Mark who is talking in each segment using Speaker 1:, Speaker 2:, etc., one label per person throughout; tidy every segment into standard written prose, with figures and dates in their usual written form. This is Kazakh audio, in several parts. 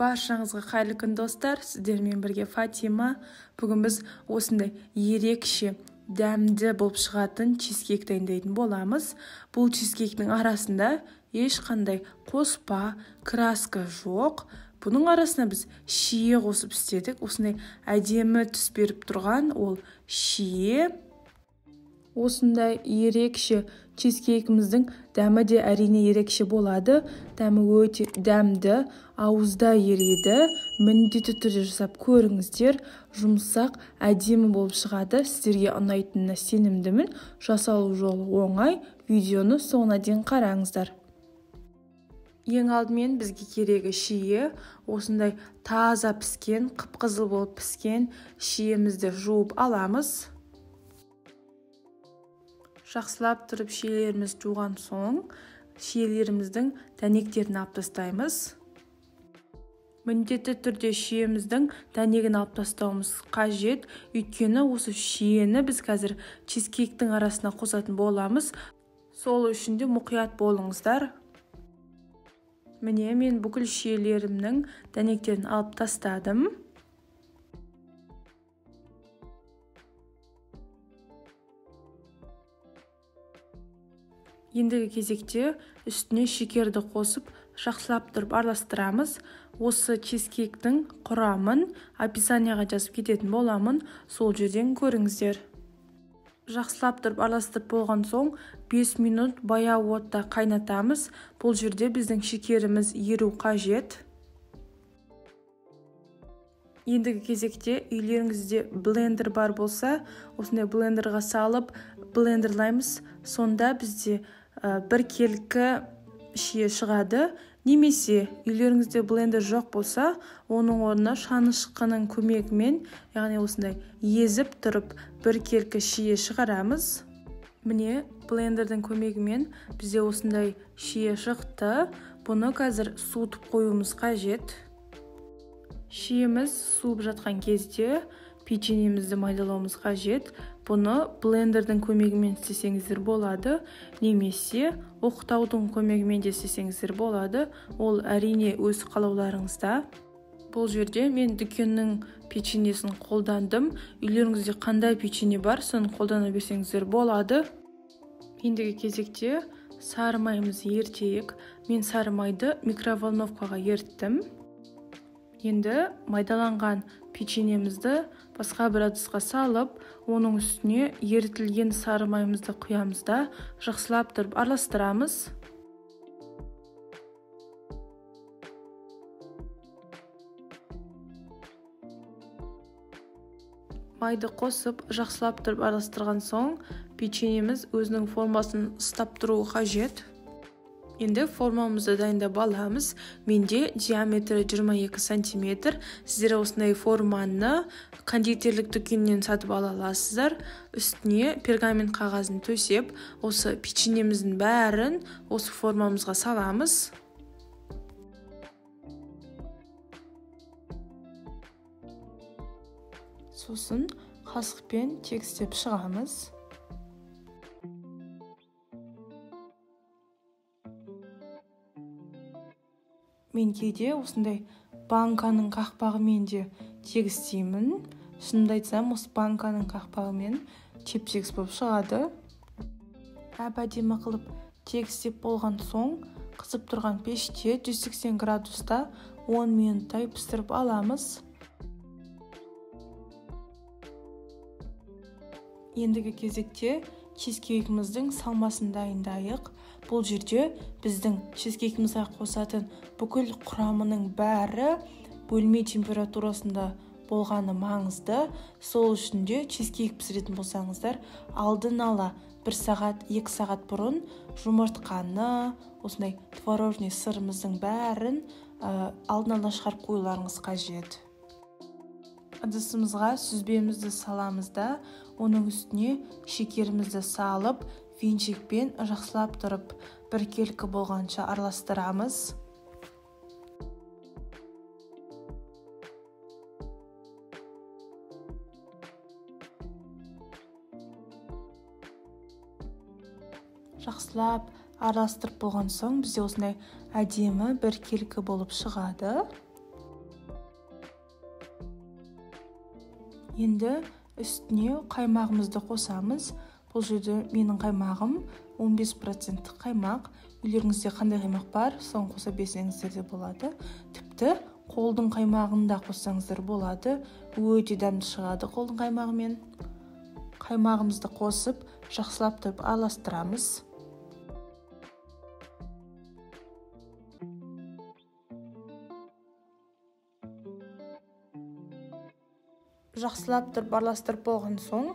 Speaker 1: Баршаңызға қайырлы күн, достар. Сіздермен бірге Фатима. Бүгін біз осындай ерекше дәмді болып шығатын чизкейк дайындайтын боламыз. Бұл чизкейктің арасында ешқандай қоспа, краска жоқ. Бұның арасына біз шие қосып істедік. Осындай әдемі түс беріп тұрған ол шие. Осындай ерекше чизкейкіміздің дәмі де әрине ерекше болады. Дәмі өте дәмді, ауызда ериді. Міндетті түрде жасап көріңіздер. Жұмсақ, әдемі болып шығады. Сіздерге ұнайтынына сенімдімін. Жасалу жолы оңай. Видеоны соңына дейін қараңыздар. Ең алдымен бізге керегі шие. Осындай таза піскен, қып-қызыл болып піскен шиемізді жуып аламыз. Жақсылап тұрып шиелерімізді жуған соң, шиелеріміздің дәнектерін алып тастаймыз. Міндетті түрде шиеміздің дәнегін алып тастауымыз қажет, өйткені осы шиені біз қазір чизкейктің арасына қосатын боламыз. Сол үшін де мұқият болыңыздар. Міне, мен бүкіл шиелерімнің дәнектерін алып тастадым. Ендігі кезекте үстіне шекерді қосып, жақсылап тұрып араластырамыз. Осы чизкейктің құрамын описанияға жазып кететін боламын, сол жерден көріңіздер. Жақсылап тұрып араластырып болған соң 5 минут баяу отта қайнатамыз. Бұл жерде біздің шекеріміз еру қажет. Ендігі кезекте үйлеріңізде блендер бар болса, осындай блендерға салып блендерлаймыз. Сонда бізде бір келкі шие шығады. Немесе үйлеріңізде блендер жоқ болса, оның орнына шанышқының көмегімен, яғни осындай езіп тұрып бір келкі шие шығарамыз. Міне, блендердің көмегімен бізде осындай шие шықты. Бұны қазір суытып қоюымыз қажет. Шиеміз суып жатқан кезде печеньемізді майдалауымыз қажет. Бұны блендердің көмегімен істесеңіздер болады, немесе оқтаудың көмегімен де істесеңіздер болады. Ол әрине өз қалауларыңызда. Бұл жерде мен дүкеннің печеньесін қолдандым. Үйлеріңізде қандай печенье бар, соны қолдана берсеңіздер болады. Ендігі кезекте сары майымызды ерітейік. Мен сары майды микроволновкаға еріттім. Енді майдаланған печеньемізді басқа бір ыдысқа салып, оның үстіне ерітілген сары майымызды құямыз да, жақсылап тұрып араластырамыз. Майды қосып, жақсылап тұрып араластырған соң, печеньеміз өзінің формасын ұстап тұруы қажет. Енді формамызды дайындап аламыз. Менде диаметрі 22 сантиметр. Сіздер осындай форманы кондитерлік дүкеннен сатып ала аласыздар. Үстіне пергамент қағазын төсеп, осы печеньеміздің бәрін осы формамызға саламыз. Сосын қасықпен тегістеп шығамыз. Мен кейде осындай банканың қақпағымен де тегістеймін. Шынымды айтсам, осы банканың қақпағымен теп-тегіс болып шығады. Әп-әдемі қылып тегістеп болған соң, қызып тұрған пеште 180 градуста 10 минуттай пісіріп аламыз. Ендігі кезекте чизкейкіміздің салмасын дайындайық. Бұл жерде біздің чизкейкімізге қосатын бүкіл құрамының бәрі бөлме температурасында болғаны маңызды. Сол үшін де чизкейк пісіретін болсаңыздар, алдын ала 1 сағат, 2 сағат бұрын жұмыртқаны, осындай творожный сырымыздың бәрін алдын ала шығарып қоюларыңыз қажет. Ыдысымызға сүзбемізді саламыз да, оның үстіне шекерімізді салып, венчикпен жақсылап тұрып біркелкі болғанша араластырамыз. Жақсылап араластырып болған соң бізде осындай әдемі біркелкі болып шығады. Енді үстіне қаймағымызды қосамыз. Бұл жерде менің қаймағым 15% қаймақ. Үйлеріңізде қандай қаймақ бар, соны қоса берсеңіздер де болады. Тіпті қолдың қаймағын да қоссаңыздар болады. Өте дәмді шығады қолдың қаймағымен. Қаймағымызды қосып, жақсылап тұрып араластырамыз. Жақсылап тұрып араластырып болған соң,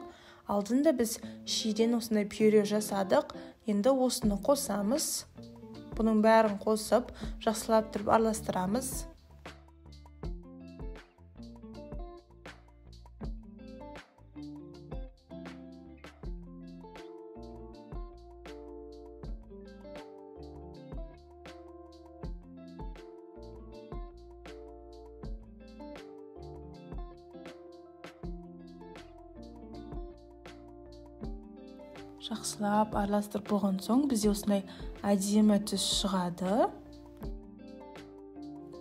Speaker 1: алдында біз шиеден осындай пюре жасадық. Енді осыны қосамыз. Бұның бәрін қосып, жақсылап тұрып араластырамыз. Жақсылап араластырып болған соң бізде осындай әдемі түс шығады.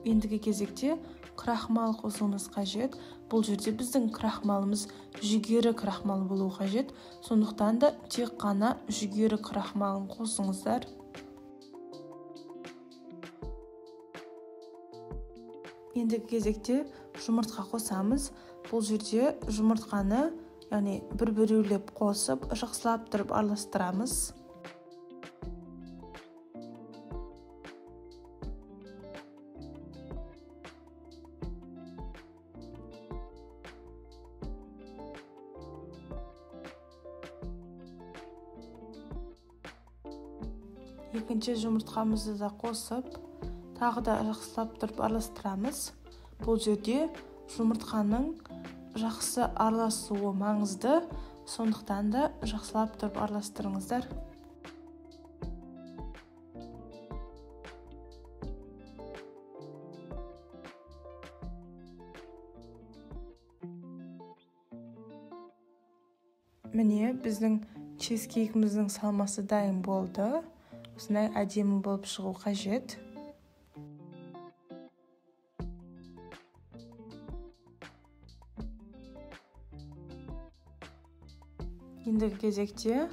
Speaker 1: Ендігі кезекте крахмал қосуымыз қажет. Бұл жерде біздің крахмалымыз жүгері крахмалы болуы қажет. Сондықтан да тек қана жүгері крахмалын қосыңыздар. Ендігі кезекте жұмыртқа қосамыз. Бұл жерде жұмыртқаны, яғни бір-біреулеп қосып, жақсылап тұрып араластырамыз. Екінші жұмыртқамызды да қосып, тағы да жақсылап тұрып араластырамыз. Бұл жерде жұмыртқаның жақсы араласуы маңызды, сондықтан да жақсылап тұрып араластырыңыздар. Міне, біздің чизкейкіміздің салмасы дайын болды. Осындай әдемі болып шығу қажет. Ендігі кезекте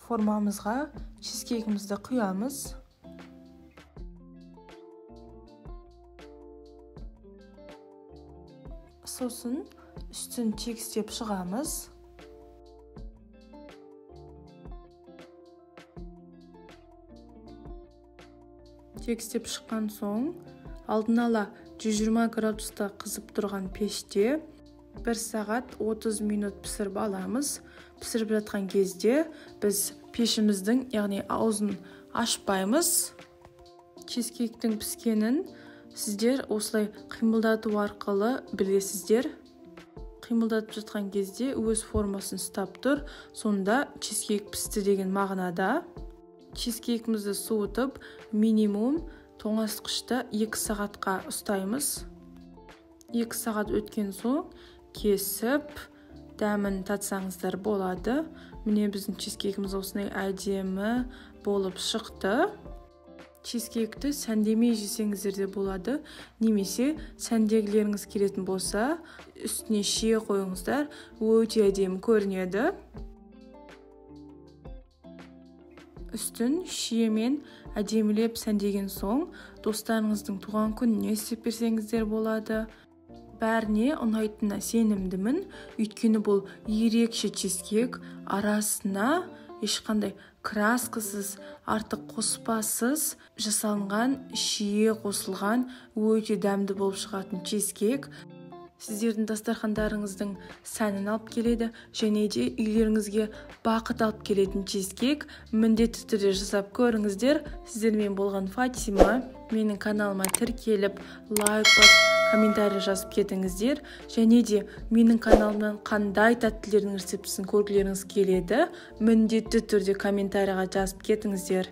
Speaker 1: формамызға чизкейкімізді құямыз. Сосын үстін тегістеп шығамыз. Тегістеп шыққан соң, алдын ала 120 градуста қызып тұрған пеште 1 сағат 30 минут пісіріп аламыз. Пісіріп жатқан кезде біз пешіміздің, яғни аузын ашпаймыз. Чизкейктің піскенін сіздер осылай қимылдату арқылы білесіздер. Қимылдатып жатқан кезде өз формасын ұстап тұр, сонда чизкейк пісті деген мағынада. Чизкейкімізді суытып, минимум тоңазытқышта 2 сағатқа ұстаймыз. 2 сағат өткен соң кесіп, дәмін татсаңыздар болады. Міне, біздің чизкейкіміз осындай әдемі болып шықты. Чизкейкті сәндемей жесеңіздер де болады, немесе сәндегілеріңіз келетін болса, үстіне шие қойыңыздар, өте әдемі көрінеді. Үстін шиемен әдемілеп сәндеген соң, достарыңыздың туған күніне істеп берсеңіздер болады. Бәріне ұнайтынына сенімдімін, өйткені бұл ерекше чизкейк, арасына ешқандай краскасыз, артық қоспасыз жасалынған, шие қосылған, өте дәмді болып шығатын чизкейк. Сіздердің дастархандарыңыздың сәнін алып келеді, және де үйлеріңізге бақыт алып келетін чизкейк. Міндетті түрде жасап көріңіздер. Сіздермен болған Фатима. Менің каналыма тіркеліп, лайк басып, комментарий жазып кетіңіздер. Және де менің каналымнан қандай тәттілердің рецептісін көргілеріңіз келеді, міндетті түрде комментарийға жазып кетіңіздер.